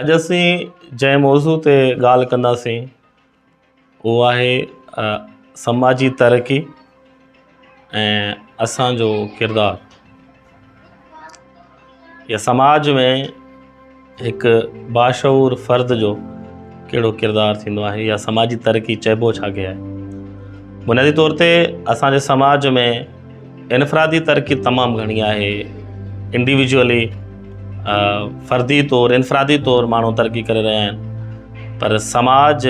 اڄ اسين جنهن موضوع تي ڳالهه ڪنداسين اهو آهي سماجي ترقي ۽ اسان جو ڪردار يا سماج ۾ هڪ باشعور فرد جو ڪهڙو ڪردار ٿيندو آهي يا سماجي ترقي چئبو ڇا کي آهي بنيادي طور تي اسانجي سماج ۾ انفرادي ترقي تمام گهڻي آهي انڊيويجولي فردي طور انفرادي طور ماڻهو ترقي ڪري رهيا آهن پر سماج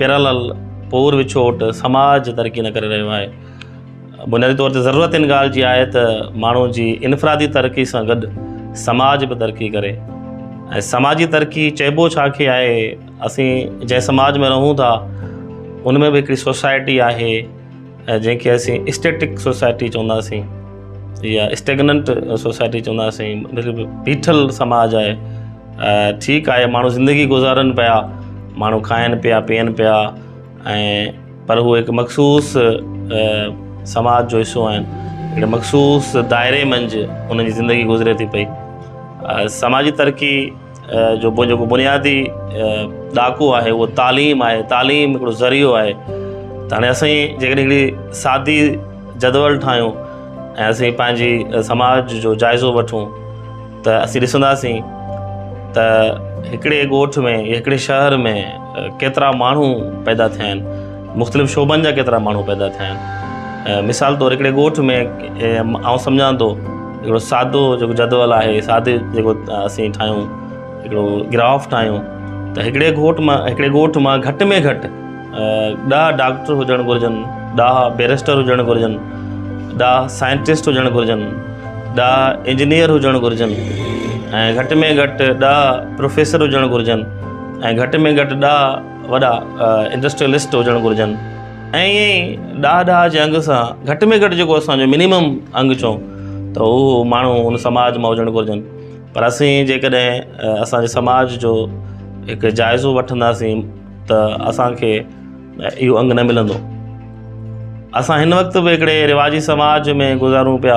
پيرالل پور وڇوٽ سماج ترقي نه ڪري رهيو آهي بنيادي طور تي ضرورت ان ڳالهه جي آهي ته ماڻهو جي انفرادي ترقي سان گڏ سماج به ترقي ڪري ۽ سماجي ترقي چئبو ڇا کي آهي اسين جنهن سماج ۾ رهون ٿا ان ۾ به هڪڙي سوسائٽي آهي ۽ جنهن کي اسين اسٽيٽڪ سوسائٽي چونداسين يا اسٽيگننٽ سوسائٽي چونداسين مطلب بيٺل سماج آهي ٺيڪ آهي ماڻهو زندگي گذارن پيا ماڻهو کائن پيا پيئن پيا ۽ پر هو هڪ مخصوص سماج جو حصو آهن هڪڙي مخصوص دائري منجهه انهن جي زندگي گذري ٿي پئي سماجي ترقي جو جيڪو بنيادي ڏاڪو آهي اهو تعليم آهي تعليم هڪڙو ذريعو آهي ته هاڻي اسين جيڪڏهن هڪڙي سادي جدول ٺاهيون ۽ اسين پنهنجي سماج جو جائزو وٺون ته اسين ڏسنداسين ته هڪڙي ڳوٺ ۾ يا هڪڙي شهر ۾ ڪيترا ماڻهو پيدا ٿيا آهن مختلف شعبن جا ڪيترا ماڻهو پيدا ٿيا آهن مثال طور هڪڙي ڳوٺ ۾ آئون سمجهان ٿو هڪڙو سادو جيڪو جدول آهي سادي جيڪو اسين ٺاهيون هڪڙو گراف ٺاهيون ته هڪڙي ڳوٺ مان هڪڙي ڳوٺ مان گهٽ ۾ گهٽ ڏهه ڊاڪٽر هجڻ گهرجن ڏهه بيرسٽر هجڻ گهرجن ڏهه سائنٽسٽ هجڻ گهرجن ڏهه انجنيئر هجڻ گهرجن ۽ گهٽ ۾ گهٽ ڏهه پروفيسر هجڻ گهرجن ۽ گهٽ ۾ گهٽ ڏهه وڏا انڊسٽريلسٽ هجڻ گهرجن ۽ ائين ئي ڏاهه ڏاهه جي انگ سان گهٽ ۾ گهٽ جيڪو اسانجو منيمم انگ چئون ته اهو ماڻهو ان سماج مان هجڻ گهرجن پر اسين جيڪڏهن اسانجي سماج جو هڪ جائزو وٺنداسين ته اسانکي اهو انگ نه ملندو اسان هن وقت به هڪڙي رواجي سماج ۾ گذارون پيا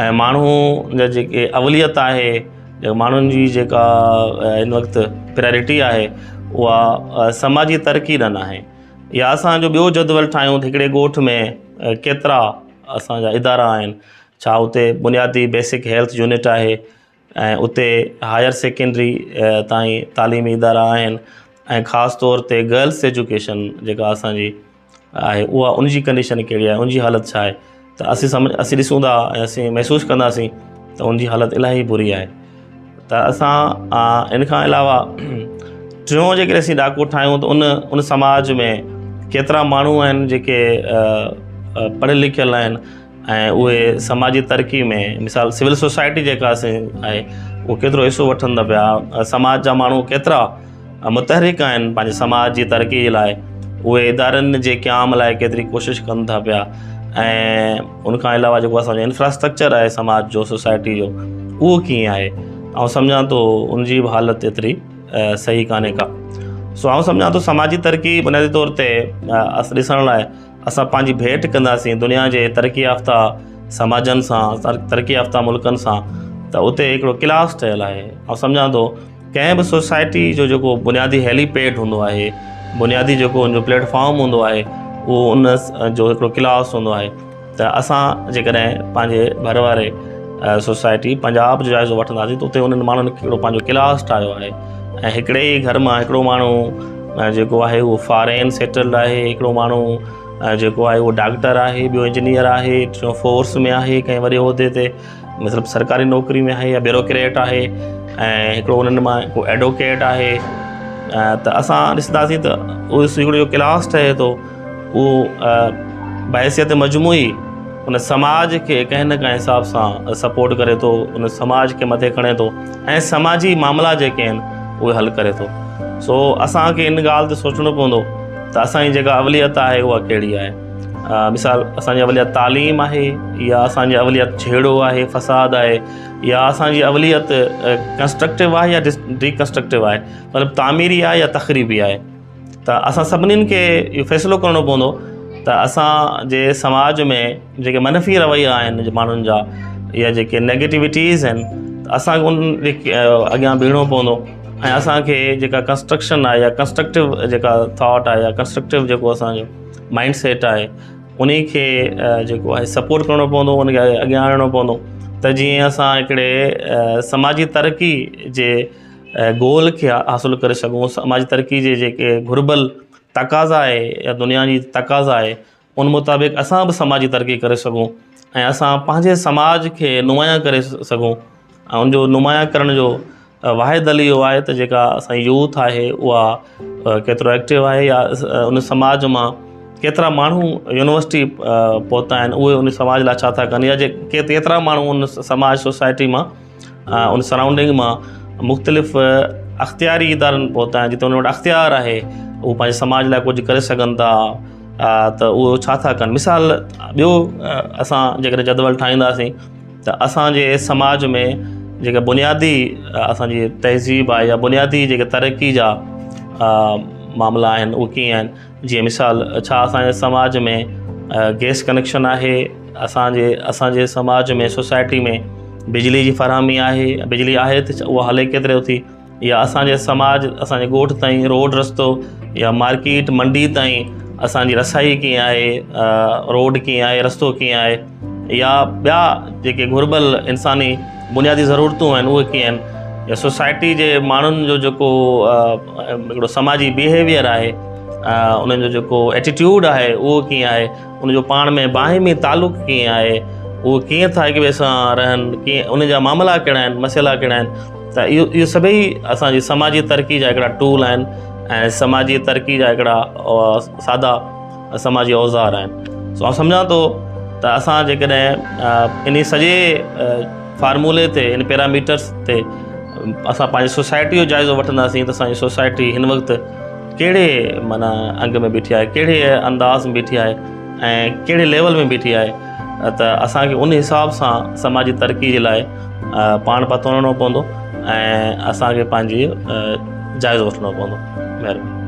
۽ ماڻهو جا جيڪي اوليت آهي ماڻهن جي جيڪا هن وقت پرائرٽي آهي اها سماجي ترقي ڏانهن آهي يا اسان جو ٻيو جدول ٺاهيون ته هڪڙي ڳوٺ ۾ ڪيترا اسان جا ادارا آهن ڇا اتي بنيادي بيسڪ هيلٿ يونٽ آهي ۽ اتي هائر سيڪنڊري تائين تعليمي ادارا آهن ۽ خاص طور تي گرلس ايجوڪيشن جيڪا اسان جي آهي اها ان جي ڪنڊيشن ڪهڙي آهي ان جي حالت ڇا آهي ته اسين سمجھ اسين ڏسون ٿا ۽ اسين محسوس ڪنداسين ته ان جي حالت الاهي بري آهي ته اسان ان کان علاوه ٽيون جيڪڏهن اسين ڏاڪو ٺاهيون ته ان ان سماج ۾ ڪيترا ماڻهو آهن جيڪي پڙهيل لکيل آهن ۽ اهي سماجي ترقي ۾ مثال سول سوسائٽي جيڪا اسين آهي اهو ڪيترو حصو وٺن ٿا پيا سماج جا ماڻهو ڪيترا متحرڪ آهن پنهنجي سماج جي ترقي جي لاء اهي ادارن جي قيام لاء ڪيتري ڪوشش ڪن ٿا پيا ۽ ان کان علاوه جيڪو اسانجو انفراسٽرڪچر آهي سماج جو سوسائٽي جو اهو ڪيئن آهي آئون سمجهان ٿو ان جي به حالت ايتري صحيح ڪانهي ڪا سو آئون سمجهان ٿو سماجي ترقي بنيادي طور تي ڏسڻ لاء اسان پنهنجي ڀيٽ ڪنداسين دنيا جي ترقي يافته سماجن سان ترقي يافته ملڪن سان ته اتي هڪڙو ڪلاس ٺهيل آهي آئون سمجهان ٿو ڪنهن به سوسائٽي جو جيڪو بنيادي هيلي پيڊ هوندو آهي بنيادي جيڪو ان جو پليٽ فارم هوندو آهي اهو ان جو هڪڙو ڪلاس هوندو آهي ته اسان جيڪڏهن پنهنجي ڀر واري سوسائٽي پنجاب جو جائزو وٺنداسين ته اتي انهن ماڻهن هڪڙو پنهنجو ڪلاس ٺاهيو آهي ۽ هڪڙي ئي گهر مان هڪڙو ماڻهو جيڪو آهي اهو فارين سيٽلڊ آهي هڪڙو ماڻهو جيڪو آهي اهو ڊاڪٽر آهي ٻيو انجنيئر آهي ٽيون فورس ۾ آهي ڪنهن وڏي عهدي تي مطلب سرڪاري نوڪري ۾ آهي يا بيوروڪريٽ آهي ۽ هڪڙو انهن مان ڪو ايڊوڪيٽ آهي ته اسان ڏسنداسين ته اهو هڪڙو ڪلاس ٺهي ٿو اهو بحيثيت مجموعي ان سماج کي ڪنهن نه ڪنهن حساب سان سپورٽ ڪري ٿو ان سماج کي مٿي کڻي ٿو ۽ سماجي معاملا جيڪي آهن اهي حل ڪري ٿو سو اسانکي ان ڳالهه تي سوچڻو پوندو ته اسانجي جيڪا اوليت آهي اها ڪهڙي آهي مثال اسانجي اوليت تعليم آهي يا اسانجي اوليت جهيڙو آهي فساد آهي يا اسانجي اوليت ڪنسٽرڪٽو آهي يا ڊيڪنسٽرڪٽو آهي مطلب تعميري آهي يا تخريبي آهي ته اسان سڀنين کي اهو فيصلو ڪرڻو پوندو ته اسان جي سماج ۾ جيڪي منفي رويا آهن ماڻهن جا يا جيڪي نيگيٽوٽيز آهن ته اسان کي انهن جي اڳيان بيهڻو پوندو ۽ اسان کي جيڪا ڪنسٽرڪشن آهي يا ڪنسٽرڪٽو جيڪا ٿاٽ آهي يا ڪنسٽرڪٽو جيڪو اسان جو مائنڊ سيٽ آهي ان کي جيڪو آهي سپورٽ ڪرڻو پوندو ان کي اڳيان آڻڻو پوندو ته جيئن اسان هڪڙي سماجي ترقي جي گول کي حاصل ڪري سگهون سماجي ترقي جي جيڪي گهربل تقاضا آهي يا دنيا جي تقاضا آهي ان مطابق اسان به سماجي ترقي ڪري سگهون ۽ اسان پنهنجي سماج کي نمايان ڪري سگهون ۽ ان جو نمايان ڪرڻ جو واحد حل اهو آهي ته جيڪا اسانجي يوٿ آهي اها ڪيترو ايڪٽو آهي يا ان سماج مان ڪيترا ماڻهو يونيورسٽي پهتا آهن اهي ان سماج لاء ڇا ٿا ڪن يا جي ڪيترا ماڻهو ان سماج سوسائٽي مان ان سرائونڊنگ مان مختلف اختياري ادارن پهتا آهن جتي انهن وٽ اختيار آهي اهو پنهنجي سماج لاء ڪجهه ڪري سگهن ٿا ته اهو ڇا ٿا ڪن مثال ٻيو اسان جيڪڏهن جدول ٺاهينداسين ته اسانجي سماج ۾ جيڪا بنيادي اسانجي تهذيب آهي يا بنيادي جيڪي ترقي جا معاملا آهن اهي ڪيئن آهن جيئن مثال ڇا اسانجي سماج ۾ گئس ڪنيڪشن آهي اسانجي اسانجي سماج ۾ سوسائٽي ۾ بجلي جي فراهمي آهي بجلي آهي ته اها هلي ڪيترو ٿي يا اسانجي سماج اسانجي ڳوٺ تائين روڊ رستو يا مارڪيٽ منڊي تائين اسانجي رسائي ڪيئن آهي روڊ ڪيئن آهي رستو ڪيئن آهي يا ٻيا جيڪي گهربل انساني بنيادي ضرورتون آهن اهي ڪيئن آهن يا سوسائٽي جي ماڻهن جو جيڪو هڪڙو سماجي بيهيويئر آهي انهن جو جيڪو ايٽيٽيوڊ آهي اهو ڪيئن آهي ان جو پاڻ ۾ باهمي تعلق ڪيئن آهي اهو ڪيئن ٿا هڪ ٻئي سان رهن ڪيئن ان جا معاملا ڪهڙا آهن مسئلا ڪهڙا آهن ته اهو اهو سڀئي اسانجي سماجي ترقي جا هڪڙا ٽول آهن ۽ سماجي ترقي جا هڪڙا سادا سماجي اوزار آهن سو آئون سمجهان ٿو ته اسان جيڪڏهن ان سڄي فارمولي تي ان پيراميٽرس تي اسان پنهنجي سوسائٽي جو جائزو وٺنداسين ته اسانجي سوسائٽي هن وقت ڪهڙي معنيٰ انگ ۾ بيٺي آهي ڪهڙي انداز ۾ بيٺي آهي ۽ ڪهڙي ليول ۾ بيٺي آهي ته اسانکي ان حساب سان سماجي ترقي جي لاء پاڻ پتوڙڻو پوندو ۽ اسانکي پنهنجي جائزو وٺڻو پوندو مهرباني.